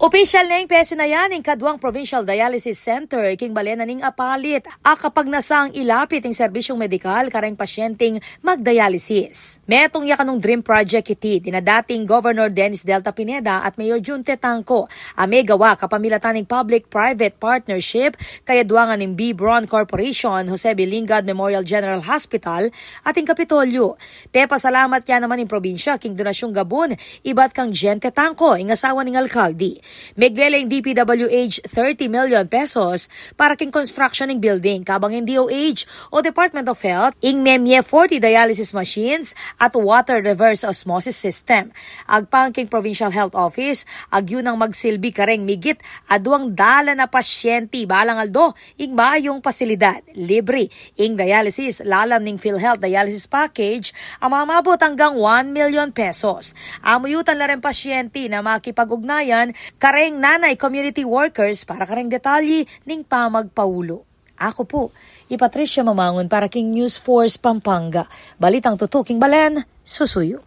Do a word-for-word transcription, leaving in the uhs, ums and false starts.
Opisyal neng pesinayan ing kaduang Provincial Dialysis Center king balen na ning Apalit a kapagnasang ilapit ing serbisyung medikal kareng pasyenteng magdialysis. Metung ya kanung dream project iti dina dating Governor Dennis Delta Pineda at Mayor Jun Tetangco a megawa kapamilatan ning public-private partnership kayaduangan ning Bibron Corporation, Jose B. Lingad Memorial General Hospital at ing Kapitolyo. Pepasalamat ya naman ing probinsya king donasyung gabun ibat kang Jun Tetangco, ing asawa ning alkalde. Meglele ing D P W H thirty million pesos para king construction ning building, kabang ing D O H o Department of Health ing memye forty dialysis machines at water reverse osmosis system. Agpang king Provincial Health Office, agyu nang magsilbi kareng migit a duang dalan a pasyente balang aldo ing bayung pasilidad. Libre ing dialysis lalam ning PhilHealth Dialysis Package a mamabot anggang one million pesos. Amuyutan la reng pasyente na makipag-ugnayan kareng nanay community workers para kareng detalye ning pamagpaulu. Aku pu i Patricia Mamangun para king News Force Pampanga. Balitang tutuking balen, susuyu.